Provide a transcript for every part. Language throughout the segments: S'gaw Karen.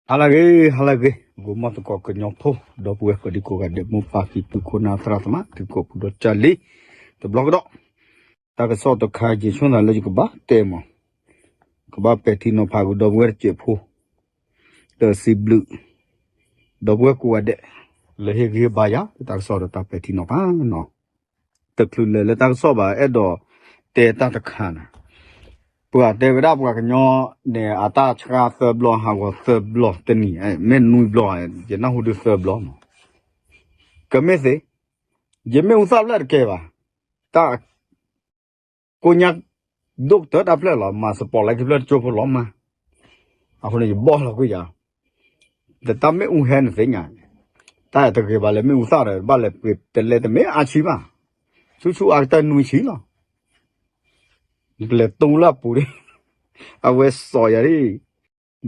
ဟါလၢအဂ့ၤ ဟါလၢအဂ့ၤ ဂီၤမီၢ်သကိးကညီဖိ ဒီပုၢ်ဝဲၢ်ကိးဒံကိးဂၤဒဲး မိၢ်ပၢ်ဖံဖု ခိၣ်နၢ်သရၣ်သမါ တံၤသကိးဖိဒီးကၢ်လံၤ တဘျီကဒီး တၢ်ကစီၣ်တခါယဆိကမိၣ်သးလၢယကဘၣ်တဲမး ကဘၣ်ပဲာ်ထံနီၤဖးကဒီပုၢ်ဝဲၢ်တစဲးဖိ ဒီးစံးဘျုး ဒီပုၢ်ဝဲၢ်ကိးဂၤဒဲး လၢဟ့ၣ်ဂံၢ်ဟ့ၣ်ဘါယၤ တၢ်ကစီၣ်ဒီးတၢ်ပဲာ်ထံနီၤဖးနီၤ တချုးလဲၤလၢတၢ်ကစီၣ်ဘၣ် အဲၣ်ဒိးတဲတၢ်တခါန့ၣ် ပှၤတဲဝဲဒၣ်ပှၤကညီန့ၣ် အတၢ်ဆှါသၢဘျီ ဟးဂီၤသၢဘျီ တနံၤ မ့ၢ်နွံဘျီ ယနၢ်ဟူဒုးသၢဘျီမး ကမ့ၢ်သ့ ယမ့ၣ်အူသၣ်ဖျၢၣ်တကဲဘၣ် တၢ် ကိညါ ဒိၣ်ကတၢၢ်တၢ်ဖျၢၣ်လီၤ မၤစပီးလၢခံဖျၢၣ်တကၠိဖိလီၤမး အဃိန့ၣ် ယဘီၣ်လီၤကွံာ်ယၤ ဒီးတၢ်မ့ၣ်အူဟဲန့ၣ်သ့ၣ်ညါ တၢ်တဂ့ၤဘၣ်လၢမ့ၣ်အူသၣ်ဒီး ဘၣ်လဲၤပှ့ၤတလဲတမ့ၢ်အါဆံဘၣ် ဆူၣ်ဆူၣ်အါကတၢၢ်နွံဆံလီၤ ကလဲၤတူလၢအပူၤဒ် အဝဲစိာ်ယၤဒ်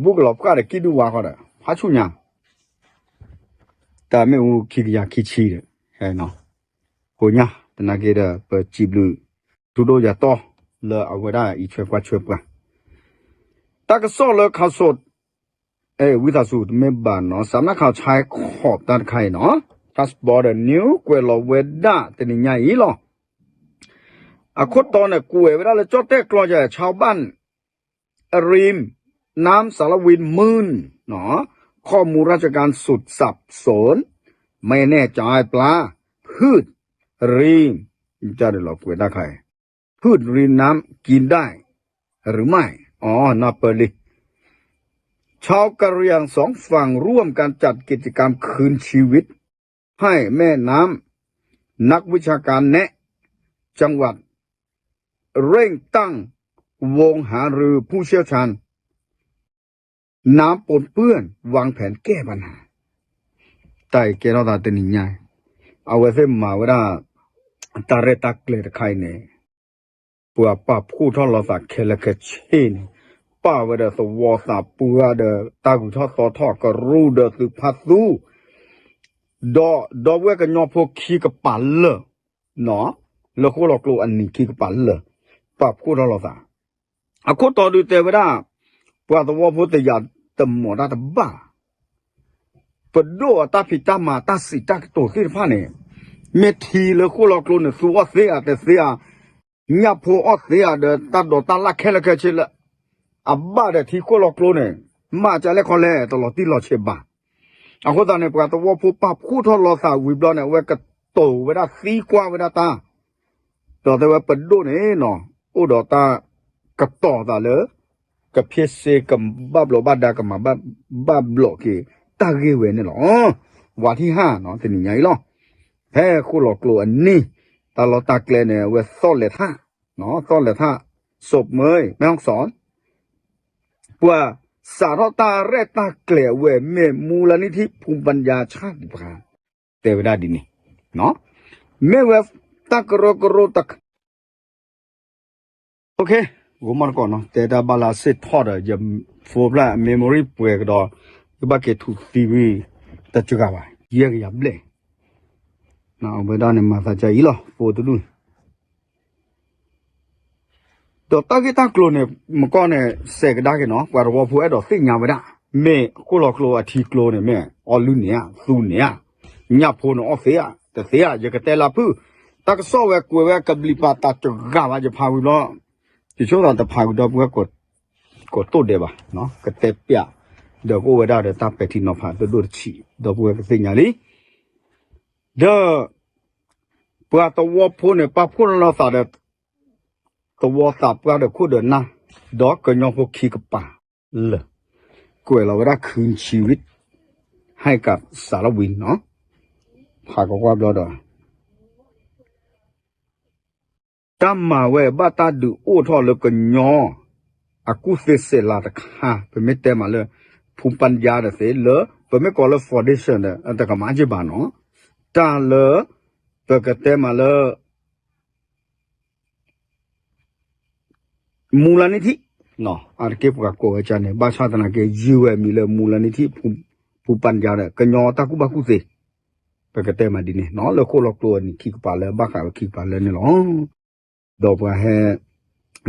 ဘူးကလီၤဖှၣ်ဒီးကံၣ်ဒုၣ်ဝါဃီဒီး ဖးဆူၣ်ညါ တၢ်မ့ၣ်အူခံကယၤခံဆံဒီး ကိညါ သနာ်က့ဒီး ပစံးဘျုး ထူဒိၣ်ယၤတီ လၢအဝဲဒၣ်အံးထွဲကွၢ်ထွဲပှၤ တၢ်ကစီၣ်လၢခးစိး ဝံသးစူၤတမ့ၢ်ဘၣ်နီၤ စးနၢ်ခးဆဲခီးတၢ်တခါအံၤနီၤ Cross Border News ကွဲးလီၤဝဲဒၣ်တနံၤညါအံၤလီၤ အခိၣ်တီန့ၣ် ကွဲးဝဲဒၣ်လၢကၠီၣ်တဲၣ်ကျီယၤ ชาวบ้าน ริมน้ำสารวิน มื่น ข้อมูลราชการสุดสับสน ไม่แน่ใจปลา พืชริม จาเดลอเกวดาไข่ พืชริมน้ำกินได้หรือไม่ อ๋อ นาเปอร์ลี ชาวกะเหรี่ยงสองฝั่งร่วมกันจัดกิจกรรมคืนชีวิตให้แม่น้ำ นักวิชาการแนะ จังหวัด เร่งตั้งวงหารือผู้เชี่ยวชาญ น้ำปนเปื้อน วางแผนแก้ปัญหา တၢ်အံၤကဲထီၣ်သးတနံၤညါ အဝဲသ့ၣ်မၤဝဲဒၣ် တၢ်ရဲၣ်တၢ်ကျဲၤတခါအံၤန့ၣ် ပှၤပာ်ဖှိၣ်ထီၣ်လိာ်သးခဲလၢာ်ခဲဆ့န့ၣ် ပာ်ဝဲဒီးသဝီသးပှၢ်ဒီး တၢ်ဂုၤထီၣ်သီထီၣ်ကရူၢ်ဒီးသုးဖးသူ ဒီးဒီပုၢ်ဝဲၢ်ကညီဖိခံကပၤလၢာ် လၢဃိၣ်လီၤကျိအနံၤခံကပၤလၢာ် ပာ်ဖှိၣ်ထီၣ်လိာ်သး အခိၣ်တီဒုးတဲဝဲဒၣ် ပှၤသဝီဖိတယာ်တမီၢ်တၢ်တဘၣ် ပဒိၣ်အတၢ်ဖံးတၢ်မၤတၢ်စံးတၢ်ကတိၤသ့ၣ်တဖၣ်န့ၣ် မ့ၢ်ထံလၢဃိၣ်လီၤကျိန့ၣ် သူအီၣ်သ့ဧါတသ့ဧါ ညၣ်ဖိအီၣ်သ့ဧါဒီးတၢ်ဒိးတၢ်လၢ်ခဲလၢာ်ခဲဆ့လၢ အဘၣ်ဒီးထံဃိၣ်လီၤကျိန့ၣ် မ့ၢ်ကလဲၣ်ခီလဲၣ် တလီၤတံၢ်လီၤဆဲးဘၣ်. အဃိသတးန့ၣ် ပှၤသဝီဖိပာ်ဖှိၣ်ထီၣ်လိာ်သးဝံၤဘျီန့ၣ် အဝဲကတိၤဝဲဒၣ်သံကွၢ်ဝဲဒၣ်တၢ် ဒီးတဲဝဲပဒိၣ်န့ၣ်နီၤ အိၣ်ဒီးတၢ်ကတီၤသးလၢ ကဖ့စ့ကဘၣ်ဘျီးဘၣ်ဒါ ကမၤဘၣ်ဘျီးက့ၤ တၢ်ဂ့ၢ်ဝဲန့ၣ်လီၤ. ဝးထံၣ်ဟၣ်နီၤ တနံၤညါအံၤလီၤ. ဖဲဃိၣ်လီၤကျိအနံၤ တၢ်လီၢ်တၢ်ကျဲန့ၣ် အဝဲသီၣ်လဲၤထၣ် သီၣ်လဲၤထၣ် စူးမ့ၢ် မဲၣ်ဟီၣ်စီၣ် ပှၤစးထီၣ်တၢ်ရဲၣ်တၢ်ကျဲၤအဝဲ မ့ၢ်မူလနံၣ်ထံၣ် ဖူပညါဆၣ်တပှၤ တဲဝဲဒၣ်ဒ်န့ၣ် မ့ၢ်ဝဲတၢ်ကရၢကရိတခါ ဂီၤမီၢ်တကိးနီၤ တဲတၢ်ဘၣ်လၢအစ့ၣ်ထီၣ်ဒီး ယ phone ဖျၢၣ် memory ပှဲၤကဒီး ယဘၣ်က့ၤထူးသံဝံၤ တစှၤဘၣ် ယဲၢ်ကယၤဘျဲၣ် အဝဲဒၣ်န့ၣ်မၤသးဒ်အံၤလီၤ phone တဒူၣ် ဒီးတၢ်ဂ့ၢ်တၢ်ကျိၤန့ၣ် မကီၢ်န့ၣ် စဲးကဒါက့ၤနီၤ ပှၤသဝီဖိအဲၣ်ဒိးသ့ၣ်ညါဝဲဒၣ် မ့ၢ်ဃိၣ်လီၤကျိအထံကျိန့ၣ် မ့ၢ်အီလုၢ်န့ၣ်ဧါ သူန့ၣ်ဧါ ညၣ်ဖိန့ၣ်အီၣ်သ့ဧါ တသ့ဧါ ယကတဲလၢဖုၣ် တၢ်ကစီၣ်ဝဲကွဲးဝဲကဘျံးပၤတစှၤဘၣ် ယဖးဝံၤဘျီ ယဆိသးတဖးဝံၤဒီပုၢ်ဝဲၢ် ကိးတိၢ်ဒဲးဘၣ် ကတဲပျး ဒီးကအိၣ်ဝဲဒၣ်ဒီးတၢ်ပဲာ်ထံနီၤဖးဒိၣ်ဒိၣ်တဆံး ဒီပုၢ်ဝဲၢ်ကသ့ၣ်ညါလံ ဒီး ပှၤသဝီဖိန့ၣ် ပာ်ဖှိၣ်ထီၣ်လိာ်သးဒီး သဝီသးပှၢ်ဒီးခိၣ်ဒီးနၢ် ဒီးကညီဖိခံကပၤလၢာ် ကွဲးလီၤဝဲဒၣ် คืนชีวิต ให้กับสารวิน နီၤ ဖးကကွၢ်ဘျီဒီး တၢ်မၤဝဲဘၣ်တၢ်ဒုးအိၣ်ထီၣ်လၢကညီ အကူၣ်သ့စဲးလၤတခါ ပမ့ၢ်တဲမးလၢ ဖူပညါတသ့လၢ ပမ့ၢ်ကိးလၢ foundation ဒီး တကမၤက့ၤဘၣ်နီၤ တၢ်လၢ ပကတဲမးလၢ မူလနိထံၣ် အါတက့ၢ်ပှၤကိးဝဲဒ်န့ၣ် ဘၣ်ဆၣ်သနာ်က့ ယုၢ်ဝဲမံၤလၢမူလနိထံၣ် ဖူပညါဒီး ကညီတၢ်ကူၣ်ဘၣ်ကူၣ်သ့ ပကတဲမးဒ်န့ၣ်နီၤ လၢဃိၣ်လီၤကျိအနံၤခံကပၤလၢ ဘၣ်ဃးဝဲခံကပၤလၢန့ၣ်လီၤ. ဒီးပှၤဟဲ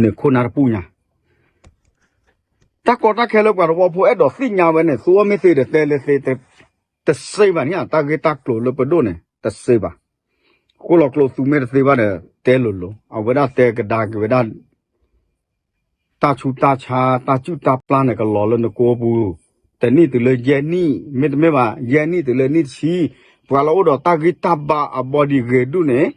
န့ၣ်ခိၣ်နၢ်တပူၤညါ တၢ်ကီတၢ်ခဲလၢပှၤသဝီဖိအဲၣ်ဒိးသ့ၣ်ညါဝဲန့ၣ် သူအီၤမ့ၢ်သ့ဒီးတဲလၢသ့ တစ့ဘၣ်န့ၣ် တၢ်ဂ့ၢ်တၢ်ကျိၤလၢပဒိၣ်န့ၣ် တစ့ဘၣ်. ဃိၣ်လီၤကျိၤသူမ့ၢ်တသ့ဘၣ်ဒီး တဲလိၤလိၤ အဝဲဒၣ်တဲကဒါက့ၤဝဲဒၣ် တၢ်ဆူးတၢ်ဆါ တၢ်စုၣ်တၢ်ပျၢ်န့ၣ် ကလီၤလၢနကိပူၤ တနံၣ်တုၤလၢယဲၢ်နံၣ် မ့တမ့ၢ်ဘၣ် ယဲၢ်နံၣ်တုၤလၢနံၣ်တဆံ ပှၤလၢအိၣ်ဒီးတၢ်ဂံၢ်တၢ်ဘါအဘီဒံးဂ့ၤဒူၣ်န့ၣ်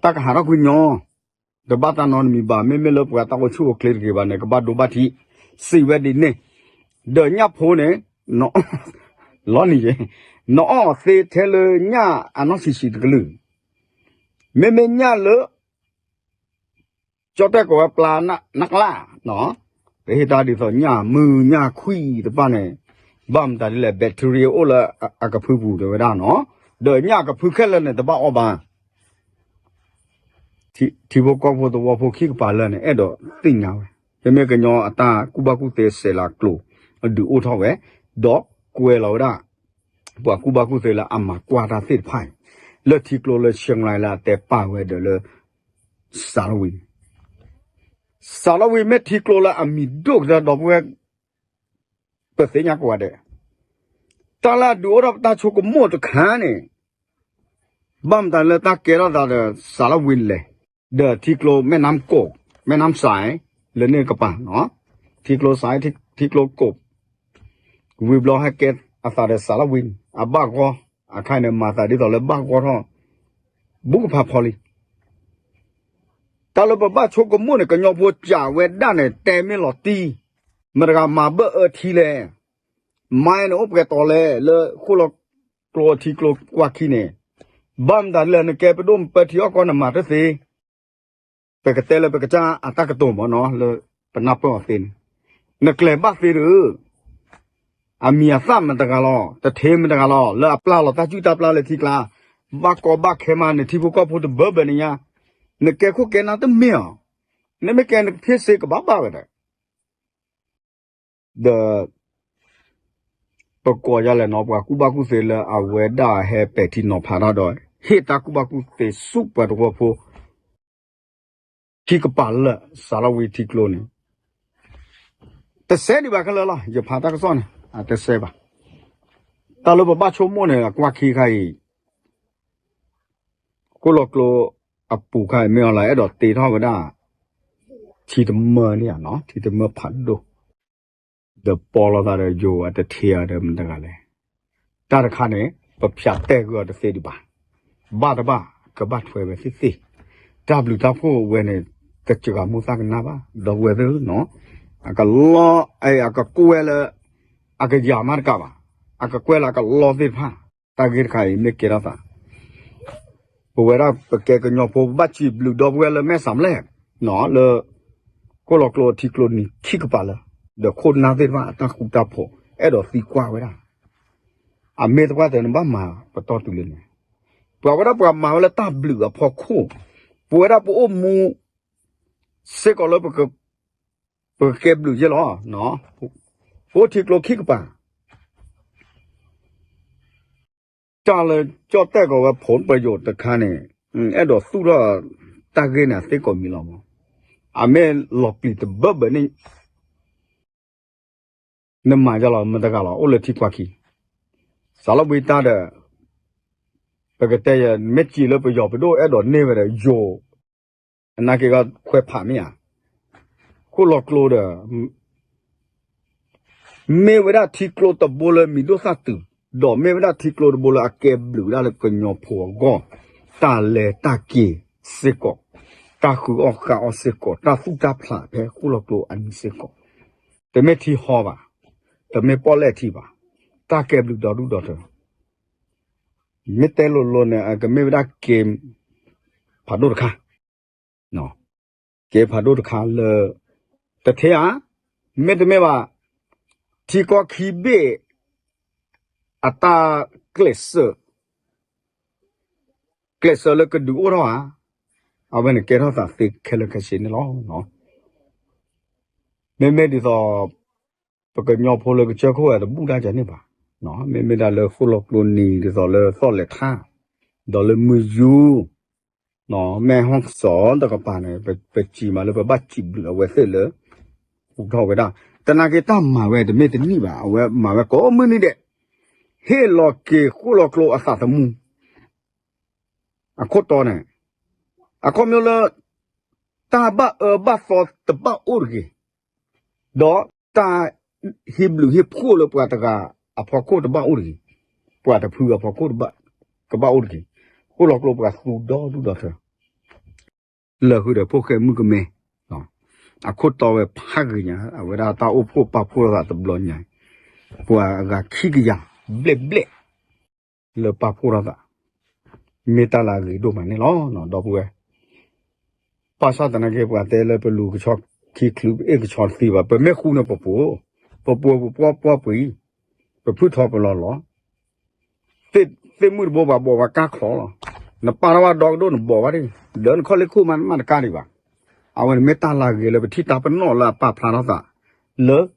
တၢ်ကဟးထီၣ်ကွံာ်ညီ တဘၣ်တၢ်နီတမံၤဘၣ်. မ့မ့ၢ်လၢပှၤတၢ်အိၣ်ဆူၣ်အိၣ်ချ့တဂ့ၤဘၣ်န့ၣ် ကဘၣ်ဒိဘၣ်ထံး စံးဝဲဒ်န့ၣ် ဒီးညၣ်ဖိန့ၣ် လီၤနံၤယဲ နအီၣ်သ့ထဲလၢညၣ်အနီၢ်ဆံးဆံးတကလုာ် မ့မ့ၢ်ညၣ်လၢ ကၠီၣ်တဲၣ်ကိးဝဲပျၢ်နၢ်ကျါ ပဟ့ၣ်တၢ်ဒ်သိးညၣ်မုၢ်ညၣ်ခွံၣ်တဖၣ်န့ၣ် ဘၣ်မတၤဒ်လဲၣ် bacteria အိၣ်လၢအကဖုပူၤတဲဝဲဒၣ်နီၤ ဒီးညၣ်ကဖုခဲလၢာ်န့ၣ် တဘၣ်အီၣ်ဘၣ် ထံဖိကီၢ်ဖိသဝီဖိခံကပၤလၢာ်န့ၣ် အဲၣ်ဒိးသ့ၣ်ညါဝဲ မ့မ့ၢ်ကညီအတၢ်ကူၣ်ဘၣ်ကူၣ်သ့စဲးလၤကျိၤ အဒုးအိၣ်ထီၣ်ဝဲ ဒီးကွဲးလီၤဝဲဒၣ် ပှၤကူၣ်ဘၣ်ကူၣ်သ့လၢအမၤကွၢ်တၢ်သ့ၣ်တဖၣ်အံၤ လၢထံကျိလၢ Chiang Mai လၢအတဲပာ်ဝဲဒီးလၢ စးလဝံ စးလဝံမ့ၢ်ထံကျိလၢအမံၤဒိၣ်ကတၢၢ်ဒီပုၢ်ဝဲၢ် ပသ့ၣ်ညါကိးဂၤဒဲး တၢ်လၢအဒုးအိၣ်ထီၣ်ပတၢ်ဆိကမိၣ်တခါန့ၣ် ဘၣ်မတၤလၢတၢ်ကဲထီၣ်သးဒီးစးလဝံလဲၣ် ဒီးထံကျိမဲၢ်နါကိး မဲၢ်နါစဲး လၢန့ၣ်ကပၤနီၤ ထံကျိစဲး ထံကျိကိး ဝံၤဘျီဟဲကဲအသးဒီးစးလဝံ အဘၣ်ဂီၢ် အခါန့ၣ် မၤသးဒ်သိးလၢဘၣ်ဂီၢ်ထီၣ် ဘူးကဖးဖီလံ တၢ်လၢပဘၣ်ဆိကမိၣ်န့ၣ် ကညီဖိစံးဝဲဒၣ်န့ၣ် တဲမ့ၢ်လီၤတံၢ် မတၤတဂၤမၤဘၢၣ်အၢထံလဲၣ် မါန့ၣ်အိၣ်ပှဲၤတီၤလဲၣ် လၢဃိၣ်လီၤကျိအထံကျိကွၢ်ခံန့ၣ် ဘၣ်မတၤလဲၣ် နကဲပဒိၣ်ပၢထံအီၣ်ကီၢ်နမၤတသ့ ပကတဲလၢပကစၢ်အတၢ်ကတိၤမ့ၢ်နီၤ လၢပနၢ်ပၢၢ်အီၤသ့န့ၣ် နကျဲၤဘၣ်သ့ဒီး အမံၤအသၣ်မတၤတဂၤလီၤ တထ့မတၤတဂၤလီၤ လၢအပျၢ်လီၤတၢ်စုၣ်တၢ်ပျၢ်လၢထံကျါ ဘၣ်ကီဘၣ်ခဲမးန့ၣ် ထံဖိကီၢ်ဖိတဘၢဘၢန့ၣ်ညါ နကဲခိၣ်ကဲနၢ်တမ့ၢ်အီၤ နမ့ၢ်ကဲနကဖ့စ့ကဘၣ်ဘၣ်ဝဲဒၣ် ဒီး ပကိးယၤလဲၣ်နီၤ ပှၤကူၣ်ဘၣ်ကူၣ်သ့လၢအဝဲဒၣ်ဟဲပဲာ်ထံနီၤဖးတၢ်ဒီး ဟ့ၣ်တၢ်ကူၣ်ဘၣ်ကူၣ်သ့ဆူပှၤသဝီဖိ ခံကပၤလၢာ် စးလဝံထံကျိန့ၣ် တစဲးဒံးဘၣ်ခဲလၢာ်လီၤ ယဖးတၢ်ကစီၣ်န့ၣ် အတစဲးဘၣ် တၢ်လၢပဘၣ်ဆိကမိၣ်န့ၣ် အကွၢ်ခံခါအံၤ ဃိၣ်လီၤကျိအပူၤခါအံၤ မ့ၢ်အီၤလၢအဲၣ်ဒိးတ့ထီၣ်ဝဲဒၣ် ထံတမၢန့ၣ်ဧါနီၤ ထံတမၢဖးဒိၣ် ဒီးပီလီၤသးဒီးယိၤအတထ့ဧါဒီးမတၤတဂၤလဲၣ် တၢ်တခါန့ၣ် ပဖၠးတဲာ်ကွံာ်အီၤတသ့ဒံးဘၣ် ဘၣ်တဘၣ် ကဘၣ်ထွဲဝဲသ့ၣ်သ့ၣ် တၢ်ဘျုးတၢ်ဖှိၣ်ဝဲန့ၣ် ကစှၤမိၣ်သၣ်ကနၣ်ဘၣ် ဒီပုၢ်ဝဲၢ်သ့ၣ်နီၤ အကလီ အကကွဲလၢ အကယၤမးတကးဘၣ် အကကွဲလၢအကလီသ့ၣ်တဖၣ် တၢ်ဂ့ၢ်တခါအံၤမ့ၢ်ကဲထီၣ်သး ပဝဲဒၣ်ပကဲကညီဖိ ပဘၣ်စံးဘျုးဒီပုၢ်ဝဲၢ်လၢမဲၢ်စးမလဲၣ် လၢ ဃိၣ်လီၤကျိအထံကျိနံၤခံကပၤလၢာ် ဒီးခိၣ်နၢ်သ့ၣ်တဖၣ်အတၢ်ဃူတၢ်ဖိး အဲၣ်ဒိးသံကွၢ်ဝဲဒၣ် အမ့ၢ်သပှၢ်တၢၢ်နဘၣ်မၤပတီၢ်တုၤလၢန့ၣ် ပှၤဝဲဒၣ်ပှၤမၤဝဲလၢတၢ်ဘျုးအဖီခိၣ် ပဝဲဒၣ်ပအိၣ်မူ စ့ၢ်ကီးလၢ ပကကဲဘျုးယဲလီၤ ပအိၣ်ထံကျိခံကပၤ တၢ်လၢကၠီၣ်တဲၣ်ကီးဝဲဖိပယိာ်တခါန့ၣ် အဲၣ်ဒိးသူၣ်ထီၣ်တၢ်ဂ့ၢ်န့ၣ် အသ့ကိးမံၤလီၤမး အမ့ၢ်လီၤပျံၤတဘၢဘၢန့ၣ် နမၤယလီၤ မတၤတဂၤလီၤ အိၣ်လၢထံပှၤခံ စးလီၤဘှံးတၢ်ဒီး ပကတဲယၤ မ့ၢ်စံးလၢပယီၤပဒိၣ်အဲၣ်ဒိးန့ၢ်ဝဲဒီးယိၤ အနာ်က့ၤကီးခွဲးဖးမ့ၢ်ဧါ ဃိၣ်လီၤကျိဒီး မ့ၢ်ဝဲဒၣ်ထံကျိတဘိလၢမံၤဒိၣ်သၣ်တုၤ, ဒီးမ့ၢ်ဝဲဒၣ်ထံကျိတဘိလၢအကဲဘျုးဝဲဒၣ်လၢကညီဖိအဂီၢ်, တၢ်လဲၤတၢ်က့ၤစ့ၢ်ကီး, တၢ်ဃုအီၣ်ဃုအီစ့ၢ်ကီး, တၢ်သူၣ်တၢ်ဖျးဖဲဃိၣ်လီၤကျိအနံၤစ့ၢ်ကီး, တမ့ၢ်ထံဟီဘၣ်, တမ့ၢ်ပီၣ်လဲၣ်ထံဘၣ်, တၢ်ကဲဘျုးဒီဒူၣ်ဒီထၢ မ့ၢ်တဲလိၤလိၤန့ၣ် အကမ့ၢ်ဝဲဒၣ်က့ၤဖးဒိၣ်တခါ, က့ၤဖးဒိၣ်တခါလၢ တထ့ဧါ, မ့တမ့ၢ်ဘၣ် ထံကီၢ်ခံဘ့ၣ်အတၢ်ကျဲးစၢး, ကျဲးစၢးလၢကဒုးအိၣ်ထီၣ်ဧါ, အဝဲန့ၣ်ကဲထီၣ်သးသ့ခဲလၢာ်ခဲဆ့န့ၣ်လီၤ. မ့မ့ၢ်ဒ်သိး ပကညီဖိလၢကစၢၢ်ခိၣ်ဝဲတဘူၣ်တၢ်ကန့ၣ်ဘၣ်, မ့မ့ၢ်ဒၣ်လၢဃိၣ်လီၤကျိနံၤဒ်သိးလၢသီၣ်လဲၤထၣ်, ဒီးလၢမုၢ်ယူၤ, မဲၢ်ဟီၣ်စီၤတကပၤန့ၣ် ပစံးမးလၢပဘၣ်စံးဘျုးအဝဲသ့ၣ်လၢ ဟူးထီၣ်ဝဲဒၣ်, သနာ်က့တၢ်မၤဝဲတမ့ၢ်တနံၣ်ဘၣ်, အဝဲမၤဝဲကိးမုၢ်နံၤဒဲး, ဟ့ၣ်လီၤက့ၤဃိၣ်လီၤကျိအသးသမူ အခိၣ်တီန့ၣ်, အခီပညီလၢ တၢ်ဘၣ်အၢဘၣ်သီတဘၣ်အိၣ်တဂ့ၤ, ဒီးတၢ်ဟ့ၣ်ဘျုးဟ့ၣ်ဖှိၣ်လၢပှၤတဂၤအဖီခိၣ်တဘၣ်အိၣ်တဂ့ၤ, ပှၤတဖုအဖီခိၣ်တဘၣ်, ကဘၣ်အိၣ်တဂ့ၤ, ဃိၣ်လီၤကျိပှၤသူဒီဒူၣ်ဒီထၢ လၢာ်ဃုာ်ဒီးဖိၣ်ဃဲမုၣ်ကမဲ, အခိၣ်တီဝဲဖးဂ့ၤညါ, အဝဲဒၣ်တၢ်အိၣ်ဖှိၣ်ပာ်ဖှိၣ်ထီၣ်သးတဘျီညါ, ပှၤအဂၤခံကယၤဘျဲၣ်ဘျဲၣ် လၢပာ်ဖှိၣ်ထီၣ်သး, မ့ၢ်တၢ်လၢအဂ့ၤဒိၣ်မးန့ၣ်လီၤ. ဒီပုၢ်ဝဲၢ်, ဘၣ်ဆၣ်သနာ်က့ ပှၤတဲလၢပလူၤကဆီခံချုး ပအ့ၣ်ကဆီတသ့ဘၣ်, ပမ့ၢ်ဃူန့ၣ်ပပှိၤ, ပပှိၤပပှီၢ်ပှီၢ်ပှံၤ, ပဖုၣ်ထီပလီၤလီၤ သ့ၣ်မုၣ်တဘိပှၤဘိးပှၤကါချီလီၤ. နပာ်ထီၣ်ဘၣ်ဒီကဒိၣ်နဘိးဘၣ်ဒံး, ဒီးနခီၣ်လ့ၢ်ခိၣ်မးနမၤတကါဒံးဘၣ်. အဝဲန့ၣ်မ့ၢ်တၢ်လၢအဂ့ၤလၢပထံၣ်တၢ်ပနီၣ်လၢအပာ်ဖျါထီၣ်သး လၢ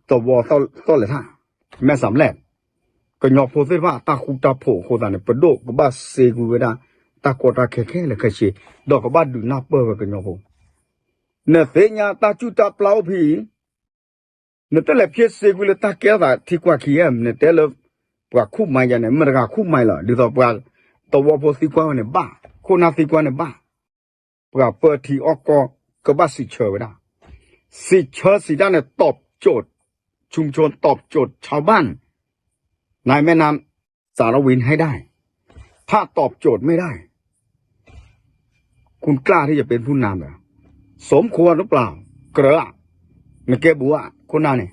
သဝီသီၣ်လဲၤထၣ် မဲၢ်စးလဲၣ်, ကညီဖိသ့ၣ်တဖၣ်အတၢ်ဃူတၢ်ဖိးအဃိသတးန့ၣ် ပဒိၣ်ကဘၣ်စ့ကွံာ်ဝဲဒၣ် တၢ်ကီတၢ်ခဲခဲလၢာ်ခဲဆ့, ဒီးကဘၣ်ဒုးနၢ်ပၢၢ်ဝဲကညီဖိ, နသ့ၣ်ညါတၢ်ကူၣ်တၢ်ပျၢ်အိၣ်ဖဲအံၤ နတလဲၤဖျ့စ့ကွံာ်လၢတၢ်ကဲထီၣ်သးထံကွၢ်ခံ, နတဲလၢ ပှၤခူၣ်မၤယၤန့ၣ် မတဂၤခူၣ်မၤလီၤ, ဒ်သိးပှၤသဝီဖိသံကွၢ်ဝဲန့ၣ်ဘၣ်, ခိၣ်နၢ်သံကွၢ်န့ၣ်ဘၣ်, ပှၤပၢထံအီၣ်ကီၢ်ကဘၣ်စံးဆၢဝဲဒၣ်, စံးဆၢစံးတၢ်န့ၣ် ตอบโจทย์ ชุมชน ตอบโจทย์ ชาวบ้าน ในแม่น้ำสาระวินให้ได้ ถ้าตอบโจทย์ไม่ได้ คุณกล้าที่จะเป็นผู้นำเหรอ สมควรหรือเปล่า ကြၢးဧါ, နကဲဘူးဧါ ခိၣ်နၢ်န့ၣ်,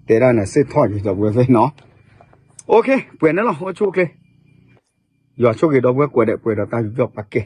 တဲဒၣ်န့ၣ် စ့ၢ်ထီၣ်က့ၤဒီပုၢ်ဝဲၢ်သ့ၣ်နီၤ, ပှဲၤန့ၣ်လီၤ အိၣ်ဆူၣ်အိၣ်ချ့, ယွၤဆိၣ်ဂ့ၤဒီပုၢ်ဝဲၢ်ကိးဂၤဒဲး ပှဲၤဒီးတၢ်ယူးယီၣ်ပာ်ကဲ